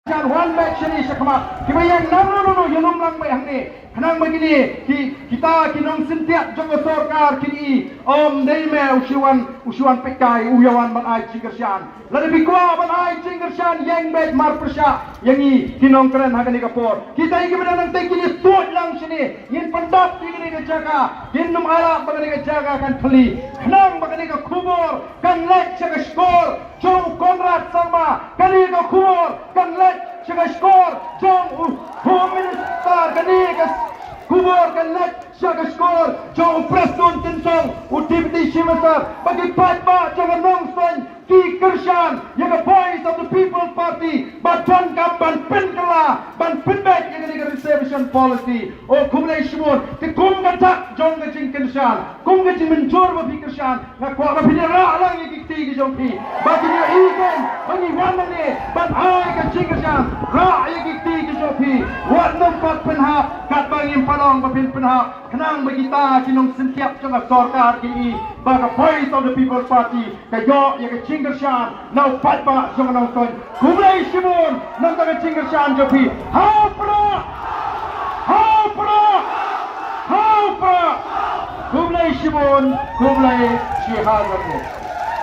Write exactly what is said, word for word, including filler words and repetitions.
Shan wan bad shane shakhmat. Kiba ïeng nang no no no ïalum lang bad hangne. Khnang ba kine ki kita ki nongsyntiat jong ka sorkar kin i, ym dei me u shu wan u shu wan peit kai u ïa wan ban ai jingkyrshan. Lada phi kwah ban ai jingkyrshan ïeng bad marpyrshah ïa ngi ki nongkren ha kane ka por. Kita kiba dang nangtei kin ïa tuid lang shane. Ngin pyndap ïa kane ka jaka. Ngin nym ai lad ba kane ka jaka kan thli. Khnang ba kane ka khubor kan leit sha ka shkor jong u Conrad Sangma, kane ka khubor kan leit sha ka shkor jong u Home Minister, kane ka khubor kan leit sha ka shkor jong u Prestone Tynsong, u Deputy Chief Minister, ba ki paidbah jong ka Nongstoiñ ki kyrshan ïa ka Voice of the People Party ba donkam ban pynkylla, ban pynbeit ïa kane ka reservation policy. O khublei shibun, te kum ka dak jong ka jingkyrshan, kum ka jingmynjur ba phi kyrshan, nga kwah ba phin ïa rah lang ïa ki kti ki jong phi. Ba kin ïa i kein ba ngi wan nangne ban ai ka jingkyrshan, rah ïa ki kti ki jong phi. Wat nym pat pynhap katba ngim pat ong ba phin pynhap. Khnang ba kita ki nongsyntiat jong ka sorkar kin i ba ka Voice of the People Party ka ïoh ïa ka jingkyrshan na u paidbah jong ka Nongstoiñ. Khublei shibun na ka bynta ka jingkyrshan jong phi. Ha u Prah! Ha u Prah! Ha u Prah! Khublei shibun, khublei shihajar nguh.